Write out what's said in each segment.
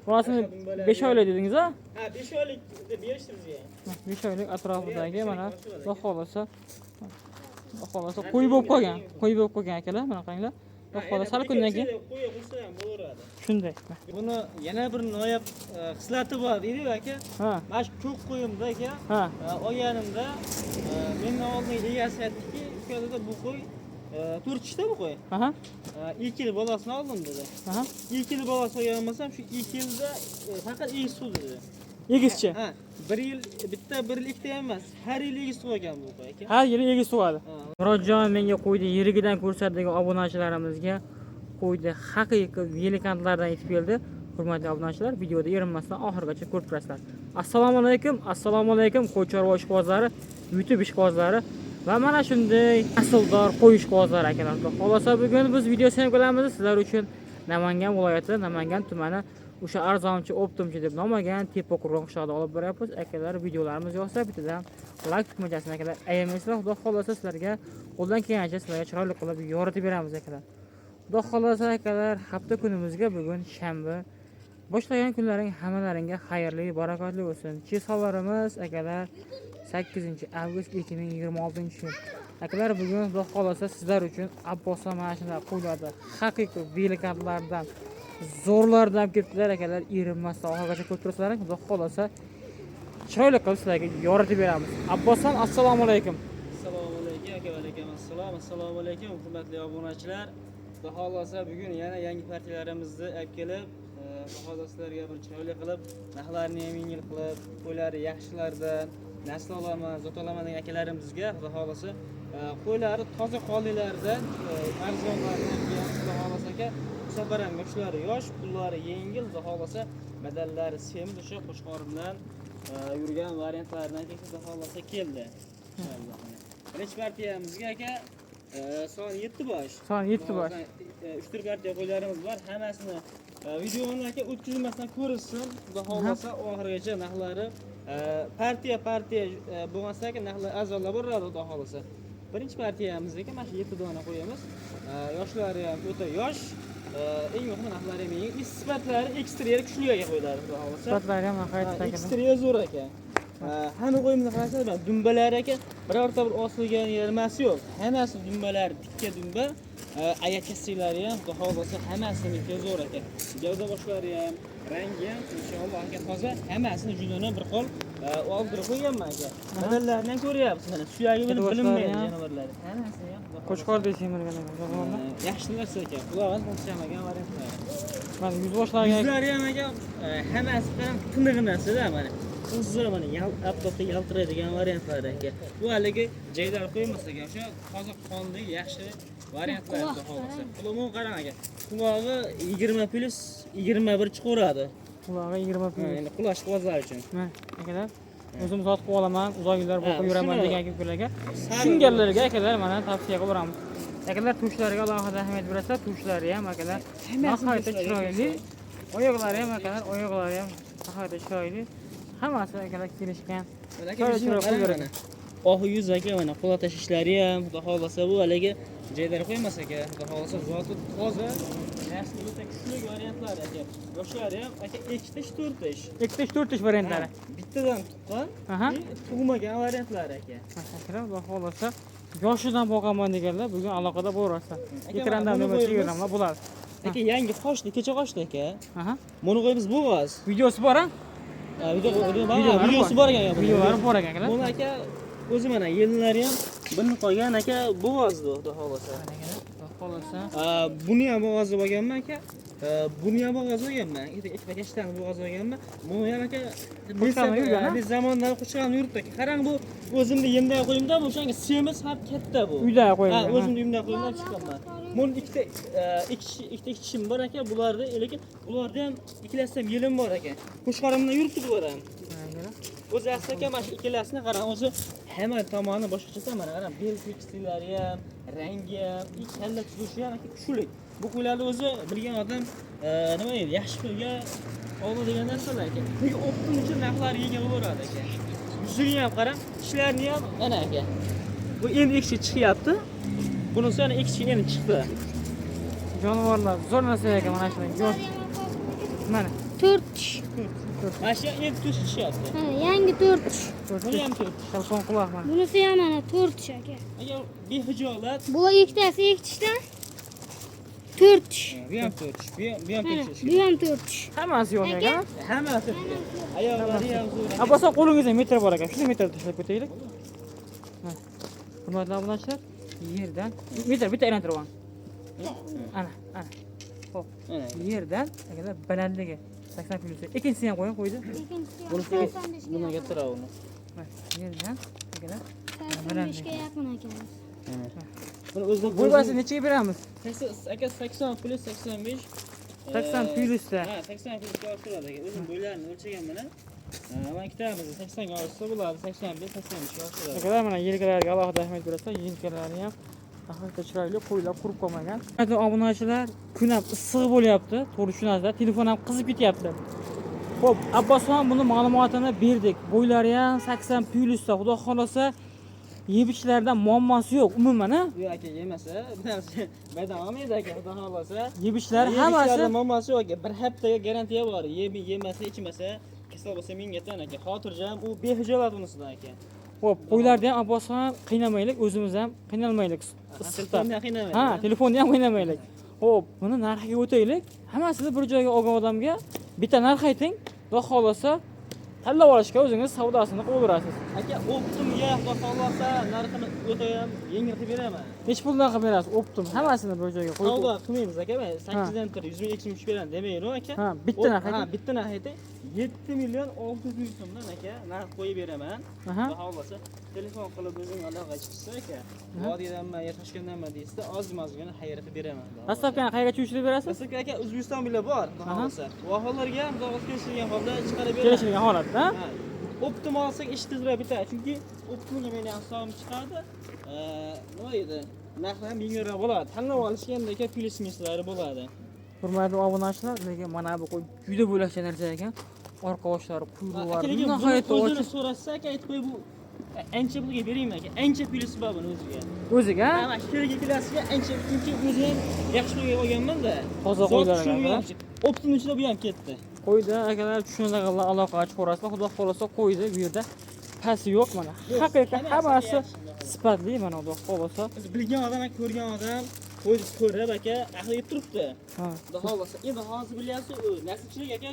Bolasini 5 oylik dedingiz a? Ha, 5 oylik deb berishdi bizga. 5 oylik atrofidagi mana xudo xohlasa, xudo xohlasa qo'y bo'lib qolgan. Qo'y bo'lib qolgan akalar, mana qaranglar. Xudo xohlasa sal kundan keyin qo'ya qo'shsa ham bo'laveradi. Shunday. Buni yana bir noyob xislati bor deydi aka. Ha. Mana shu ko'k qo'yimda aka, Ha. Olganimda mendan oldin egasi aytdiki, uka dedi, bu qo'y 4 tishda bu qo'y. Aha. 2 yil bolasini oldim dedi. Aha. 2 yil bolasi olgan bo'lsam, shu 2 yilda faqat egiz tug'di dedi. Egizchi. Ha, bir yil bitta, bir yil ikkita emas, har yili egiz tug'gan bu qo'y aka. Har yili egiz tug'adi. Ha. Murodjon menga qo'yni yirigidan ko'rsat degan obunachilarimizga qo'yni haqiqiy velikantlardan yetib keldi. Hurmatli obunachilar, videoda erinmasdan oxirigacha ko'rib turasizlar. Assalomu alaykum, assalomu alaykum qo'y chorva ishqibozlari, YouTube ishqibozlari va mana shunday asldor qo'y ishqibozlari akalar. Xudo xohlasa bugun biz video syomkalarimizni sizlar uchun Namangan viloyati, Namangan tumani o'sha arzonchi, optimchi deb nomlagan Tepaqo'rg'on qishlog'ida olib boryapmiz. Akalar, videolarimiz yoqsa bittadan like tugmachasini akalar ayamaysizlar. Xudo xohlasa sizlarga qo'ldan kelgancha sizlarga chiroyli qilib yoritib beramiz akalar. Xudo xohlasa akalar, hafta kunimizga bugun shanba. Boshlagan kunlaring hammalaringga xayrli, barakotli bo'lsin. Chesonlarimiz akalar 8 avgust 2026-yil. Akalar, bugun Xudo xohlasa sizlar uchun Abboslar mana shunday qo'ylardi. Haqiqiy velikantlardan, zo'rlardan olib kelibdilar akalar. Erinmasdan oxirigacha ko'rib turasizlar. Xudo xohlasa chiroyli qilib sizlarga yoritib beramiz. Abbosxon, assalomu alaykum. Assalomu alaykum aka, va alaykum assalom. Assalomu alaykum hurmatli obunachilar. Xudo xohlasa bugun yana yangi partiyalarimizni olib kelib, xudo xohlasa sizlarga bir chiroyli qilib, narxlarini ham yengil qilib, qo'ylari yaxshilardan, nasl olaman, zot olaman degan akalarimizga xudo xohlasa qo'ylari toza qonlilaridan, arzonlaridan kelamiz xudo xohlasa aka. Bu safar ham yoshlari yosh, pullari yengil, xudo xohlasa badallari semiz o'sha qo'chqor bilan yurgan variantlardan xudo xohlasa keldi. Birinchi partiyamizga aka son 7 bosh. Son 7 bosh. 3-4 partiya qo'ylarimiz bor. Hammasini videoni aka o'tkazilmasdan ko'rishsin. Xudo xohlasa oxirigacha narxlari partiya partiya bo'lmasa aka narxlar arzonlab boradi xudo xohlasa. Birinchi partiyamizga aka mana shu 7 dona qo'yamiz. Yoshlari ham o'ta yosh. Eng muhimi narxlari ham yengil. Sifatlari eksteryer kuchli aka qo'ylari xudo xohlasa. Sifatlari ham nihoyatda akalar. Eksteryer zo'r aka. Hamma qo'yimizni qarasangiz, mana dumbalari aka birorta bir osilgan yermasi yo'q. Hammasi dumbalari tikka dumba. Oyoq kassiklari ham xudo xohlasa hammasiniki zo'r aka. Gavda boshlari ham, rangi ham inshaalloh aka toza. Hammasini judini bir qo'l oldirib qo'yganman aka. Badallarini ham ko'ryapsiz mana suyagi bilan bilinmaydi jonivorlari. Hammasini ham xudo xohlasa. Qo'chqor semirgan aka. Xudo xohlasa. Yaxshi narsa aka. Qulog'i o'xshamagan variantlari. Mana yuz boshlarga Yuzlari ham aka hammasi ham tiniq narsada mana. O'zi mana oftobda yaltiraydigan variantlari aka. Bu haligi jaydar qo'ymas aka, o'sha toza qonli yaxshi variantlar xudo xohlasa. Qulog'i qarang aka. Qulog'i 20 plus 21 chiqaveradi. Qulog'i 20 plus. Endi quloq ishqibozlar uchun. Mana akalar, o'zim sotib olaman, uzoq yillar boqib yuraman degan ukalarga, Sariq tushunganlarga akalar mana tavsiya qilib boramiz. Akalar, tushlariga alohida ahamiyat berasizlar, tushlari ham akalar Hammasini nihoyatda tushlari chiroyli. Oyoqlari ham akalar, oyoqlari ham nihoyatda chiroyli. Hammasi akalar kelishgan. Aka, Chiroyli yuzini chiroyli qarang qo'ylar mana. Ohi yuz aka mana quloq tashishlari ham xudo xohlasa bu haligi jaydar qo'ymas aka. Xudo xohlasa zoti toza, nasli o'ta kuchli variantlari aka. Yoshlari ham aka 2 tish, 4 tish. 2 tish, 4 tish variantlari. Ha, bittadan tuqqan, tug'magan variantlari aka. Akalar, xudo xohlasa yoshidan boqaman deganlar bugun aloqada bo'laverasizlar. Aka, Ekranda mana buni nima qo'yamiz. telegramlar bo'ladi. Aka yangi qochdi, kecha qochdi aka. Aha. Buni qo'yamiz bo'g'oz. Videosi bor a? Ha, video video bor, Videolari videosi bor ekan. Buni. Videolari bor ekan akalar. Buni aka o'zi mana yelinlari ham bilinib qolgan aka bo'g'ozdi xudo xohlasa. Akalar, xudo xohlasa. Buni ham bo'g'ozib olganman aka. Buni ham bo'g'ozib olganman. Ikkita kashtani bo'g'ozib olganman. Buni ham aka Qo'chqorni yurgan, ha? biz zamondan qo'chqorni yuribdi aka. Qarang, bu o'zimni yemdan qo'yimda bu o'shanga semiz ham katta bu. Uyda Ha, qo'yilgan. o'zimni uyimdan qo'yimdan chiqqanman. Buni ikkita ikkita tishim bor aka, bularni lekin bularda ham ikkalasida ham yelim bor aka. Qo'chqorimdan yuribdi bular ham. Akalar. O'zi asli aka mana shu ikkalasini qarang, o'zi hamma tomoni boshqacha mana qarang, bel tekislari ham, rangi ham, kalla tuzilishi ham aka kuchli. Bu qo'ylarni o'zi bilgan odam nima deydi, yaxshi pulga oladigan narsalar aka. Lekin optim uchun narxlari yengil bo'laveradi aka. Yuzini ham qarang, tishlarini ham mana aka. Bu endi ekshi chiqyapti. Bunisi yana ekshi endi chiqdi. Jonivorlar zo'r narsa ekan mana shular. Yosh. Mana. 4 tish. Mana shu endi to'sh tushyapti. Ha, yangi 4 tish. Buni ham 4 tish. Telefon quloq mana. Bunisi ham mana 4 tish aka. Aka behijolat. Bular ikkitasi ikki tishdan 4 tish. Bu ham 4 tish. Bu ham Mana 4 tish. bu ham 4 tish. Hammasi yo'q Aka. ekan. Hammasi. Oyoqlari ham zo'r. Abbos aka, qo'lingizda metr bor ekan. Shuni metr tashlab ketaylik. Ha. Hurmatli obunachilar, yerdan metr bitta aylantirib oling. Ana, ana. Xo'p, Mana. yerdan akalar balandligi 80 plyus. Ikkinchisini ham qo'ying, qo'ydi. Ikkinchisi ham Bunisi 85 ga bundan yaqin. kattaroq uni. Mana, yerdan akalar 85 ga yaqin aka. Buni o'zini Bo'ybasi nechaga beramiz? 80 aka, 80 plyus 85. 80 plyusda. Ha, 80 plyusga oshiradi aka. O'zim bo'ylarini o'lchaganman. Mana ikkitamizni 80 ga oshsa bo'ladi, 81, 85 ga oshiradi. Akalar, mana yelkalariga alohida ahamiyat berasizlar. Yelkalari ham nihoyatda chiroyli, qo'ylar qurib qolmagan. Hurmatli obunachilar, kun ham issiq bo'lyapti, to'g'ri tushunasizlar. Telefon ham qizib ketyapti. Xo'p, Abbosxon buni ma'lumotini berdik. Bo'ylari ham 80 plyusda, xudo xolasa yebichlardan muammosi yo'q umuman, ha? Yo'q aka, yemasa, badam olmaydi aka, xudo xohlasa. Yebichlar hammasi Yebichlarda muammosi yo'q aka. Bir haftaga garantiya bor. Yemi yemasa, ichmasa, kasal bo'lsa mingga tan aka. Xotirjam, u behijolat unisidan aka. Xo'p, qo'ylarni ham Abbosxon qiynamaylik, o'zimiz ham qiynalmaylik issiqda. Telefonni ham qiynamaydi. Ha, telefonni ham qiynamaylik. Xo'p, buni narxiga o'taylik. Hammasini bir joyga olgan odamga bitta narx ayting, xudo xohlasa tanlab olishga o'zingiz savdosini qilaverasiz. Aka, оптом ga xudo xohlasa narxini o'ta ham yengil qilib beraman. Necha puldan qilib berasiz? Оптом hammasini bir joyga qo'yib. Savdo qilmaymiz aka, men 8 dan 100 ming, 2 ming tushib beraman demayman aka. Ha, bitta narx Ha, ayting. bitta narx ayting. 7 million 600 ming so'mdan aka narx qo'yib beraman. Aha. Xudo xohlasa telefon qilib o'zing aloqaga chiqsa aka, vodiydanman yo Toshkentdanman deysiz, ozgina xayr qilib beraman. Доставка ni qayergacha uyushtirib berasiz? Доставка aka O'zbekiston bilan bor, xudo Aha. xohlasa. Vohalarga ham xudo xohlasa kelishilgan holda chiqarib beraman. Kelishilgan holatda. Ha. Оптом olsak ish tezroq bitadi, chunki оптом ga meni ham hisobim chiqadi. Nima deydi? Narxi ham yengilroq bo'ladi. Tanlab olishga ham aka plyus minuslari bo'ladi. Hurmatli obunachilar, lekin mana bu qo'y juda bo'lakcha narsa ekan. Orqa boshlari, quyruqlari Aka, lekin buni nihoyatda o'zini ochiq. so'rashsa aka, aytib qo'y, bu ancha pulga beringmi aka? Ancha plyusi bor buni o'ziga. O'ziga? Ha, mana shu kelasiga ancha, chunki o'zi ham yaxshi qo'yga olganman-da. Toza Zot qo'ylar shu ekan, ham оптом ichida bu ham ketdi. Qo'yda akalar tushunadiganlar aloqaga chiqaverasizlar. Xudo xohlasa qo'yda bu yerda pasti yo'q mana. Haqiqiy hammasi sifatli mana, xudo xohlasa. Biz bilgan odam, ko'rgan odam qo'yni ko'rib aka, aqli yetib turibdi. Ha. Xudo xohlasa, endi hozir bilyapsiz, u naslchilik aka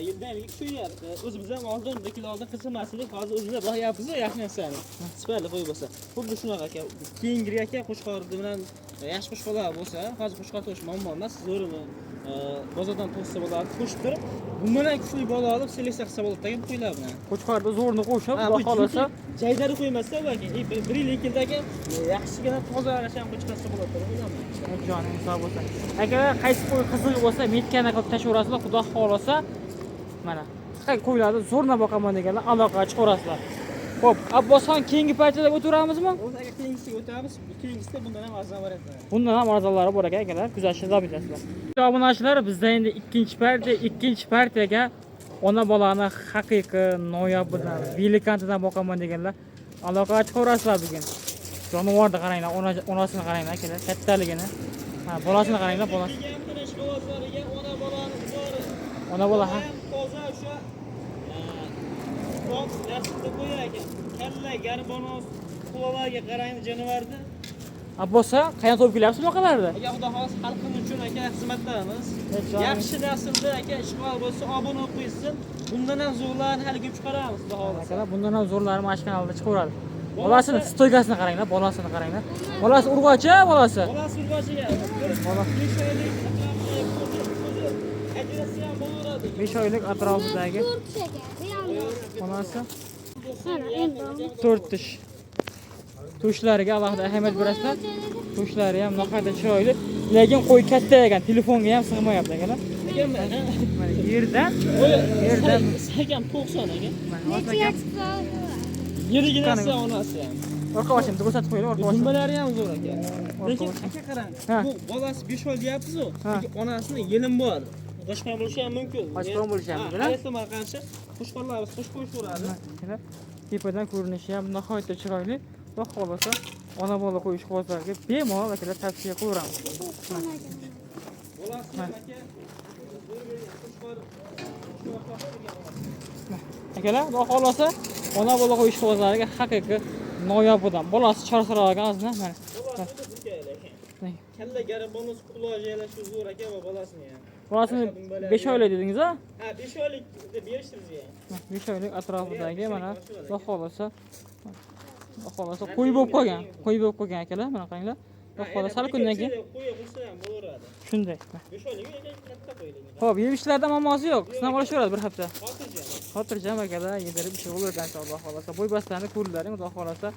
yildan yilga kuchayyapti. O'zimiz ham oldin 1 kilo oldin qiziqmasdik, hozir o'zimiz boqyapmiz yaxshi narsani. Sifatli qo'y bo'lsa. Xuddi shunaqa aka, keyingi aka qo'chqor bilan yaxshi qo'chqorlar bo'lsa, hozir qo'chqor to'yish muammo emas, zo'rini bozordan to'shsa bo'ladi, qo'shib turib, bundan ham kuchli bola olib seleksiya qilsa bo'ladi degan qo'ylar bilan. Qo'chqorda zo'rni qo'shib, Ha, xudo bu xohlasa jaydari qo'ymasda bu aka, bir yil 2 yilda aka yaxshigina toza arasham qo'chqarsa bo'ladi, deb o'ylayman. Joning sog' bo'lsin. Akalar, qaysi qo'y qiziq bo'lsa, метка ni qilib tashlayverasizlar, xudo xohlasa mana qo'ylarni zo'rna boqaman deganlar aloqaga chiqaverasizlar. Xo'p, Abbosxon, keyingi partiyaga o'taveramizmi? O'zi aka, keyingisiga o'tamiz. Keyingisida bundan ham arzon variantlar. Bundan ham arzonlari bor ekan, akalar, kuzatishni davom etasizlar. Obunachilar, bizda endi ikkinchi partiya, ikkinchi partiyaga ona bolani haqiqiy noyobidan, velikantidan boqaman deganlar aloqaga chiqaverasizlar bugun. Jonivorni qaranglar, onasini qaranglar akalar, kattaligini. Ha, bolasini qaranglar, bolasi. Kelgan ishqibozlariga ona bolani uzori. Ona bola, ha. Ham toza o'sha pok naslda qo'yar ekan. Kalla, garbonoz, quvalarga qarang jonivorni. Abbos aka, qayerdan topib kelyapsiz bunaqalarni? Aka, xudo xohlasa xalqimiz uchun aka xizmatdamiz. Jonim. Yaxshi naslda aka ishqibor bo'lsa, obuna qo'ysin. Bundan ham zo'rlarni hali ko'p chiqaramiz, xudo xohlasa. Akalar, bundan ham zo'rlari mana shu kanalda chiqaveradi. Bolasini стойка sini qaranglar, bolasini qaranglar. Bolasi urg'ochi, bolasi. Bolasi urg'ochiga. Bola. 5 oylik atrofida ko'zi ajrasi ham bo'laveradi. 5 oylik atrofidagi 4 tish aka. Bu ham onasi Mana endi. 4 tish. Tushlariga alohida ahamiyat berasizlar. Tushlari ham nihoyatda chiroyli. Lekin qo'y katta ekan, telefonga ham sig'mayapti akalar. Aka, mana. Mana yerdan Qo'y Yerdan. Akam 90 aka. Mana Necha aka, chiqsa? Yeriginasi onasi ham. Orqa boshini ko'rsatib qo'yinglar, orqa boshini. Dumbalari ham zo'r aka. Lekin boshi. aka qarang, Ha. bu bolasi 5 oy deyapsiz-ku, Ha. lekin onasini yelim bor. Qo'shqor bo'lishi ham mumkin. Qo'shqor bo'lishi ham mumkin, ha? Ehtimol qancha? Qo'shqorlar qo'shib qo'yishaveradi. Mana, tepadan ko'rinishi ham nihoyatda chiroyli. Xudo xohlasa, ona bola qo'yish ishqibozlarga bemalol akalar tavsiya qilaveramiz. 90 aka. Bolasi ham aka zo'r bergan qo'shqor. Akalar, xudo xohlasa, ona bola qo'y ishqibozlariga haqiqiy noyobidan. Bolasi charcharoq ekan ozgina, mana. Kalla garibonuz quloq shu zo'r aka va bolasini ham. Bolasini 5 oylik dedingiz a? Ha, 5 oylik deb berishdi bizga. 5 oylik atrofidagi mana xudo xohlasa, xudo xohlasa qo'y bo'lib qolgan. Qo'y bo'lib qolgan akalar, mana qaranglar. Xudo xohlasa sal kundan keyin qo'y qo'shsa ham bo'laveradi. Shunday. 5 oylik lekin katta qo'ylik. Xo'p, yeyishlarda muammosi yo'q. Sinab olishaveradi bir hafta. Xotirjam. Xotirjam akalar, yedirib ichib bo'lar xudo xohlasa. Bo'y bastlarni ko'rdilaring, xudo xohlasa.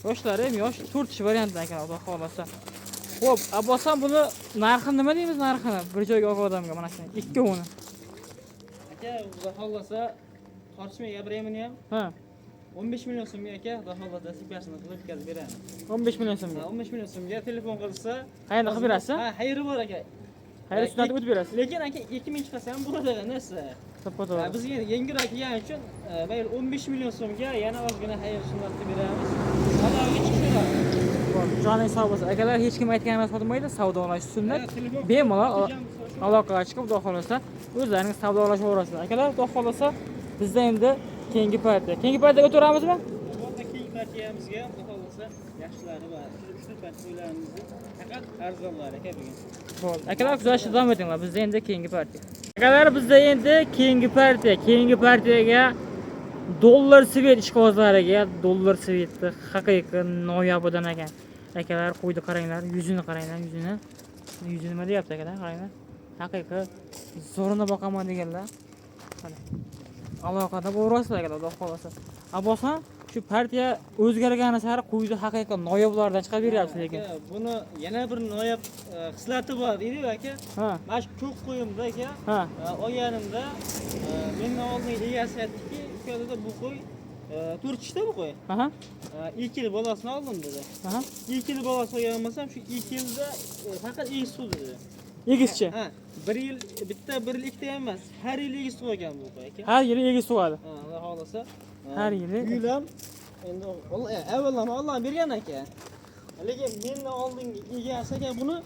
Yoshlari ham yosh 4 tish variantdan ekan, xudo xohlasa. Xo'p, Abbosxon, buni narxi nima deymiz narxini? Bir joyga olgan odamga mana shuni ikkovini. Aka, xudo xohlasa tortishmay gapiraymi ham? Ha. 15 million so'mga aka, xudo xohlasa sipasini qilib yetkazib beramiz. 15 million so'mga. 15 million so'mga telefon qilsa, qayerda qilib berasiz? Ha, xayri bor aka. Xayri sunnatga o'tib berasiz. Lekin aka 2000 chiqsa ham bo'ladi narsa. To'ppa-to'g'ri. Bizga yengilroq kelgani uchun mayli 15 million so'mga yana ozgina xayr sunnat qilib beramiz. Allohga chiqishaveradi. Joning sog' bo'lsin. Akalar, hech kim aytgan emas sotmaydi, savdolash sunnat. Bemalol aloqaga chiqib, xudo xohlasa, o'zlaringiz savdolashaverasizlar. Akalar, xudo xohlasa, bizda endi keyingi partiya. Keyingi partiyaga o'tiramizmi? Albatta, keyingi partiyamizga ham xudo xohlasa yaxshilari bor. Shu 3-4 partiya qo'ylarimizni faqat arzonlari aka bugun. Bo'ldi. Akalar, kuzatishda davom etinglar. Bizda endi keyingi partiya. Akalar, bizda endi keyingi partiya. Keyingi partiyaga dollar svet ishqibozlariga dollar svetni haqiqiy noyobidan ekan. Akalar, qo'ydi qaranglar, yuzini qaranglar, yuzini. Yuzi nima deyapti akalar, qaranglar. Haqiqiy zo'rini boqaman deganlar. Mana. Aloqada bo'laverasizlar akalar, xudo xohlasa. Abbosxon, shu partiya o'zgargani sari qo'ydi haqiqiy noyoblardan chiqarib beryapsiz lekin. Aka, buni yana bir noyob xislati bor deydi aka. Ha. Mana shu ko'k qo'yimda aka, olganimda mendan oldin egasi aytdiki, uka dedi, bu qo'y 4 tishda bu qo'y. Aha. 2 yil bolasini oldim dedi. Aha. 2 yil bolasi olgan bo'lsam, shu 2 yilda faqat egiz tug'di dedi. Egizchi. Ha, 1 yil bitta, 1 yil ikkita emas, har yili egiz tug'gan bu qo'y aka. Har yili egiz tug'adi. Ha, Alloh xohlasa. Har yili. Bu yil ham endi avvalama Alloh bergan aka. Lekin mendan oldingi egasi aka buni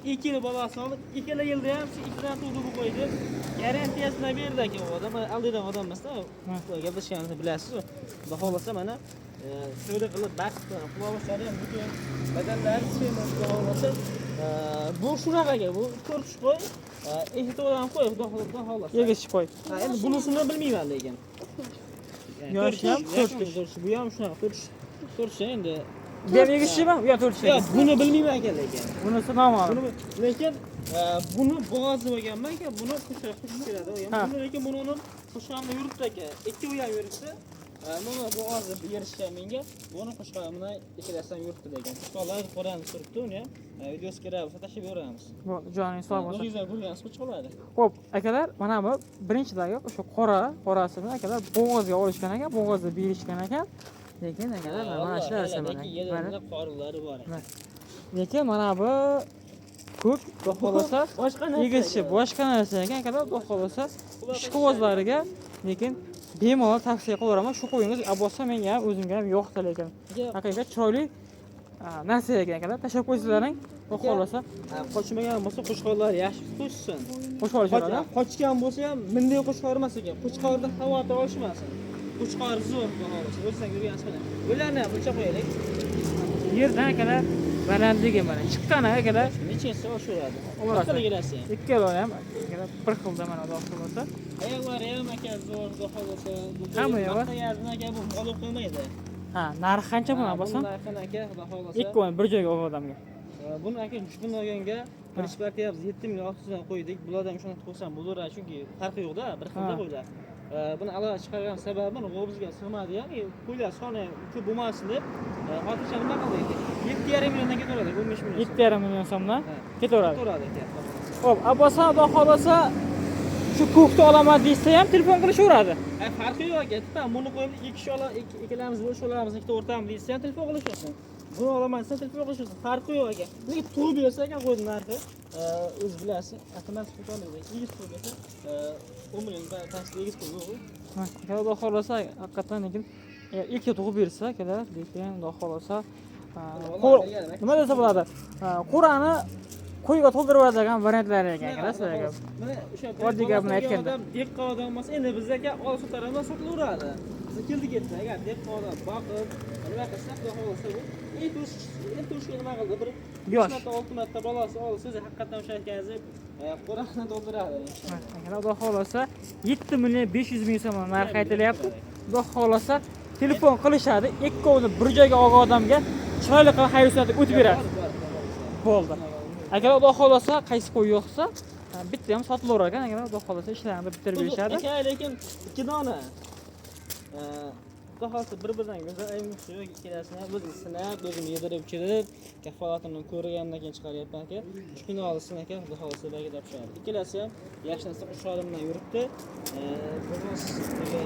2 yil bolasini olib, ikkala yilda ham shu ikkidan tug'di bu qo'y deb garantiyasini berdi aka u odam. Mana aldiydan odam emasda, gaplashganimizni bilasiz-ku. Xudo xohlasa mana chiroyli qilib baqdi, quloqlari ham butun, badanlari semiz, xudo xohlasa. Bu shunaqa aka, bu 4 tish qo'y, ikkita odam qo'y, xudo xohlasa. Egizchi qo'y. Ha, endi bunisini bilmayman lekin. Yoshi ham 4 tish. Bu ham shunaqa 4 tish. 4 tish endi. Bu ham egizchimi? Bu ham 4 tish. Yo'q, buni bilmayman aka lekin. Bunisi noma'lum. Buni lekin buni bo'g'ozi bo'lganman aka, buni qo'shib keladi. Buni lekin buni uni qo'shg'amda yuribdi aka. Ikki u ham yuribdi. Buni bo'g'ozi berishgan menga. Buni qo'shg'amdan ikkalasidan yuribdi degan. Qo'shqonlar ko'ramiz turibdi uni ham. Videosi kerak bo'lsa tashlab beramiz. Bo'ldi, joning sog' bo'lsin. O'zingizlar ko'rgansiz qo'chqorlarni. Xo'p, akalar, mana bu birinchidagi o'sha qorasini akalar bo'g'ozga olishgan ekan, bo'g'ozda berishgan ekan. Lekin akalar, mana shu narsa mana. Mana qorinlari bor ekan. Lekin mana bu ko'k, xudo xohlasa, boshqa narsa. Egizchi boshqa narsa ekan, akalar, xudo xohlasa, ishqibozlariga lekin bemalol tavsiya qilaveraman. Shu qo'yingiz Abbosxon menga ham, o'zimga ham yoqdi lekin. Haqiqat chiroyli narsa ekan akalar. Tashlab qo'ysalaring, xudo xohlasa. Qochmagan bo'lsa qo'chqorlar yaxshi qo'shsin. Qo'shib. Qochgan bo'lsa ham bunday qo'chqor emas ekan. Qo'chqordan xavotir olishmasin. Qo'chqor zo'r, xudo xohlasa. O'zingizdan ko'rgansiz mana. Bularni ham o'lchab qo'yaylik. Yerdan akalar balandligi mana chiqqan akalar. Nechasi oshaveradi? Olaverasiz. Kelasi ham. Ikkalari ham akalar bir xilda mana xudo xohlasa. Oyoqlari ham aka zo'r, xudo xohlasa. Hamma yog'i. Maqtayazini aka bu olib qo'ymaydi. Ha, narxi qancha buni Abbosxon? Buni narxini aka xudo xohlasa. Ikkovini bir joyga olgan odamga. Buni aka jufini olganga birinchi partiya biz 7,6 million dan qo'ydik. Bulardan o'shani qo'ysam bo'laveradi, chunki farqi yo'q-da, bir xilda qo'ylar. Buni alohida chiqargan sababi g'o'bizga sig'madi ham, qo'ylar soni ko'p bo'lmasin deb xotirjam nima qildik? 7,5 milliondan ketaveradi, 15 million. 7,5 million so'mdan ketaveradi. Ketaveradi aka. Xo'p, Abbosxon xudo xohlasa shu ko'kni olaman desa ham telefon qilishaveradi. Farqi yo'q aka. Bitta buni qo'yib ikki kishi ikkalamiz bo'lish olamiz, ikkita o'rtamiz desa ham telefon qilishaversin. Buni olaman desa telefon qilishaversin. Farqi yo'q aka. Lekin tug'ib bersa aka qo'ydi narxi. O'zi bilasiz, avtomatik qo'yolmaydi. Egiz tug'ib bersa 10 million pastda egiz qo'ydi yo'q. Xudo xohlasa haqiqatan lekin ikkita tug'ib bersa akalar, lekin xudo xohlasa nima desa bo'ladi? Qo'rani Qo'yga to'ldirib variantlar ekan akalar sizlarga. Mana o'sha Oddiy gap bilan aytganda. Odam dehqon odam bo'lsa, endi bizga olib sotaramiz, sotilaveradi. Biz keldi ketdi. Agar dehqon odam boqib, nima qilsa, xudo xohlasa bu endi nima qildi? Bir Yosh. 3 marta, 6 marta bolasi olsa, o'zi haqiqatan o'sha aytganingizdek qo'rani to'ldiradi. Akalar, xudo xohlasa 7 million 500 ming so'm narxi aytilyapti. Xudo xohlasa telefon qilishadi, ikkovini bir joyga olgan odamga chiroyli qilib xayr sunnatga o'tib beradi. Bo'ldi. Akalar, xudo xohlasa qaysi qo'y yo'qsa, bitta ham sotilaverar ekan. Akalar, xudo xohlasa ishlarini bitirib berishadi. Aka, lekin ikki dona. Xudo xohlasa bir-biridan go'zal ayrimchisi yo'q, ikkalasini o'zim sinab, o'zim yedirib ichirib, kafolatini ko'rgandan keyin chiqaryapman aka. 3 kun olsin aka, xudo xohlasa belgi topshiradi. Ikkalasi ham yaxshi narsa uch bilan yuribdi. Bugun sizga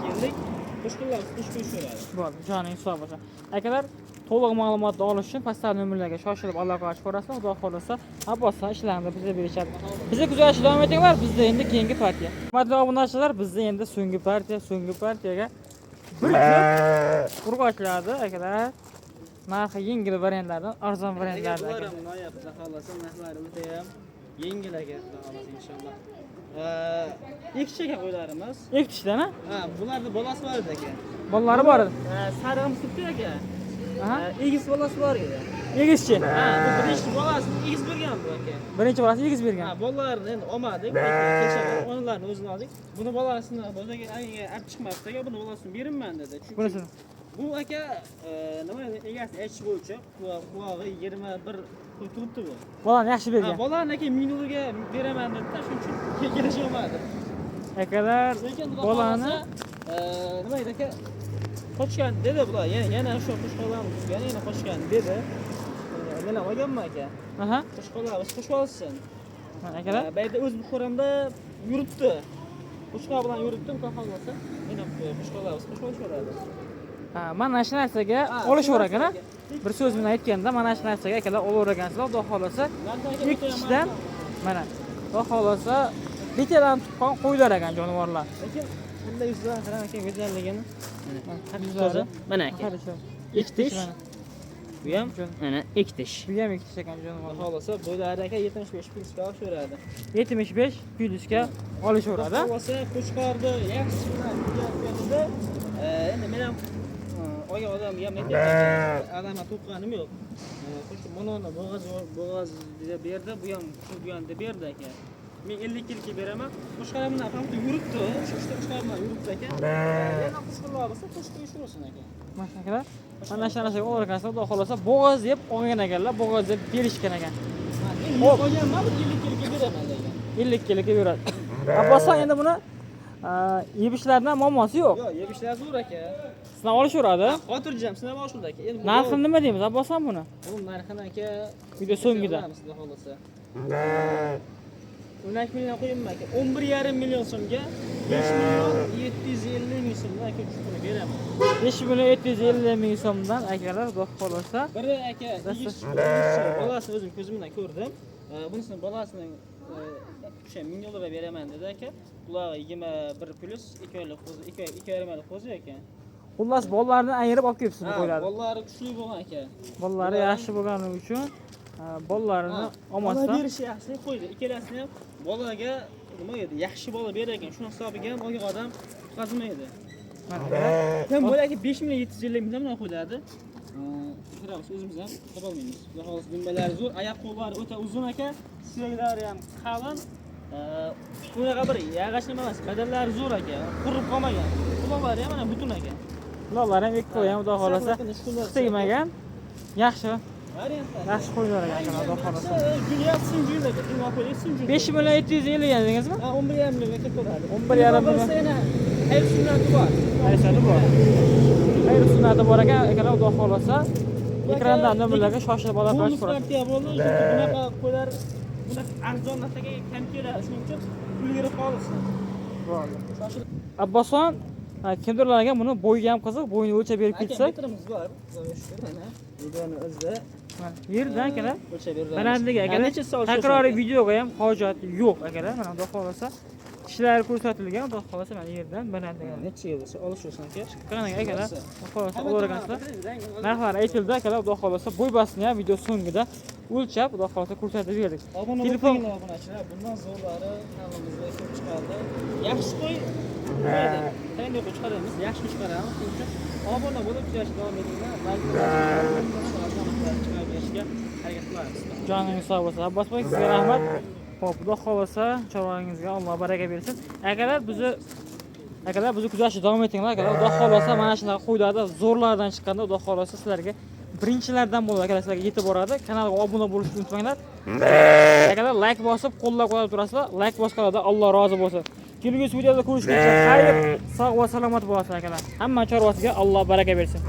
keldik. Qo'shqinlar qush qo'yishaveradi. Bo'ldi, joning sog' bo'lsin. Akalar, to'liq ma'lumotni olish uchun pastdagi nomerlarga shoshilib aloqa ochib, xudo xohlasa Abbosdan ishlarni bizga berishadi. Bizni kuzatishda davom etinglar, bizda endi keyingi partiya. Hurmatli obunachilar, bizda endi so'nggi partiya, so'nggi partiyaga bir juft urg'ochlardi akalar. Narxi yengil variantlardan, arzon variantlardan. Bular ham noyob, xudo xohlasa narxlari o'ta ham yengil aka, xudo xohlasa inshaalloh. Ikki aka qo'ylarimiz. Ikki tishdan, ha? Ha, bularni bolasi bor edi aka. Bolalari bor edi. Sarig'imiz turibdi aka. Aha. Egiz bolasi bor edi. Egizchi. Ha, bu birinchi bolasini egiz bergan bu aka. Birinchi bolasi egiz bergan. Ha, bolalarini endi olmadik. Kecha onalarni o'zini oldik. Buni bolasini bozorga olib chiqmabdi aka, buni bolasini beraman dedi. Chunki Bunisini. bu aka nima egasi aytishi bo'yicha qulog'i 21 qo'y turibdi bu. Bolani yaxshi bergan. Ha, bolani aka 1000 dollarga beraman dedi-da, shuning uchun kelisha olmadi. Akalar, Lekin xudo bolani xohlasa, nima edi aka? Qochgan dedi bular. Yana o'sha qo'shqonlarimiz yana qochgan dedi. Men ham olganman aka. Aha. Qo'shqonlarimiz qo'shib olsin. Mana akalar. Bu yerda o'z buxoramda yuribdi. Qo'shqon bilan yuribdi, xudo xohlasa. Yana qo'shqonlarimiz qo'shib olishaveradi. Ha, mana shu narsaga olishaver ekan, ha? Bir so'z bilan aytganda, mana shu narsaga akalar olaver ekansizlar, xudo xohlasa. Ikki tishdan mana xudo xohlasa betadan tuqqan qo'ylar ekan jonivorlar. Lekin bunday yuzdan qarang aka go'zalligini. Yuzlari. Mana aka. Ikki tish. Bu ham mana ikki tish. Bu ham ikki tish ekan jonivorlar. Xudo xohlasa bo'ylari aka 75 plyusga olishaveradi. 75 plyusga olishaveradi. Xudo xohlasa qo'chqorni yaxshi bilan yurganida, endi men ham olgan odamga ham aytyapman, odamga to'qig'anim yo'q. Qo'shib mana bo'g'oz deb berdi, bu ham shu deb berdi aka. Men 50 kilga beraman. Qo'shqor bilan ham yuribdi, shu uchta qo'shqor bilan yuribdi aka. Yana qo'shqorlar bo'lsa qo'shib qo'yishaversin aka. Mana shu akalar, mana shu narsaga olar ekansizlar, xudo xohlasa bo'g'oz deb olgan ekanlar, bo'g'oz deb berishgan ekan. Hop, olganman, bu 50 kilga beraman degan. 50 kilga beradi. Abbosxon endi buni yebishlardan muammosi yo'q. Yo'q, yebishlar zo'r aka. Sinab olishaveradi. Xotirjam sinab olishadi aka. Endi Narxini nima deymiz Abbosxon buni? Bu narxini aka Video so'ngida. Xudo xohlasa. 12 million qo'yibman aka. 11,5 million so'mga 5 million 750 ming so'mdan aka juftini beraman. 5 million 750 ming so'mdan akalar xudo xohlasa. Biri aka bolasini o'zim ko'zim bilan ko'rdim. Bunisini bolasining o'sha 1000 dollarga beraman dedi aka. Qulog'i 21 plyus 2 oylik qo'zi, 2,5 oylik qo'zi ekan. Xullas bolalarni ayirib olib kelibsiz bu qo'ylarni. Bolalari kuchli bo'lgan aka. Bolalari yaxshi bo'lgani uchun bolalarini olmasdan bola berishi yaxshi qo'ydi. Ikkalasini ham bolaga nima edi? Yaxshi bola berar ekan. Shuni hisobiga ham olgan odam qutqazmaydi. Ham bola aka 5 million 750 mingdan bilan qo'yadi. Ko'ramiz, o'zimiz ham topa olmaymiz. Xudo xohlasa dumbalari zo'r, oyoq qo'llari o'ta uzun aka, suyaklari ham qalin. Unaqa bir yag'ash nima emas, badanlari zo'r aka, qurib qolmagan. Quloqlari ham mana butun aka. Quloqlari ham ikkovi ham xudo xohlasa tegmagan. Yaxshi. Yaxshi qo'ylar ekan xudo xohlasa. 5 million 750 dedingizmi? Ha, 11,5 millionga kelib qoladi. 11,5 million. Xayr sunnati bor. Xayr sunnati bor. Xayr sunnati bor ekan, akalar xudo xohlasa ekrandan nomerlarga shoshilib aloqa qilib ko'rasiz. Partiya bo'ldi, chunki bunaqa qo'ylar bunaqa arzon narsaga kam keladi, shuning uchun pul yig'ib qolsin. Bo'ldi. Abbosxon, kimdirlarga buni bo'yiga ham qiziq, bo'yini o'lchab berib ketsa. Aka, metrimiz bor, xudoga shukr, mana videoni o'zida. Yerdan akalar. O'lchab beramiz. Balandligi akalar. Takroriy videoga ham hojat yo'q akalar. Mana xudo xohlasa Tishlari ko'rsatilgan, xudo xohlasa mana yerdan balandlagan. Necha yil bo'lsa olish olsin aka. Chiqqan akalar, xudo xohlasa olavergansizlar. Narxlari aytildi akalar, xudo xohlasa bo'y-bastini ham video so'ngida o'lchab, xudo xohlasa ko'rsatib berdik. Obuna Telefon- bo'linglar obunachilar. Bundan zo'rlari kanalimizda ko'p chiqadi. Yaxshi qo'y qo'yadi. Tayinli qo'y chiqaramiz, yaxshi chiqaramiz. Shuning uchun obuna bo'lib kuzatishda davom etinglar. Like chiqarib berishga harakat qilamiz. Joningiz sog' bo'lsin. Abbosboy, sizga rahmat. Xo'p, xudo xohlasa chorvangizga Alloh baraka bersin. Akalar, bizni kuzatishda davom etinglar. Akalar, xudo xohlasa mana shunaqa qo'ylarda zo'rlardan chiqqanda xudo xohlasa sizlarga birinchilardan bo'lib akalar sizlarga yetib boradi. Kanalga obuna bo'lishni unutmanglar. Akalar, like bosib, qo'llab-quvvatlab turasizlar. Like bosganlarda Alloh rozi bo'lsin. Kelgusi videoda ko'rishguncha xayr, sog' va salomat bo'lasizlar akalar. Hamma chorvasiga Alloh baraka bersin.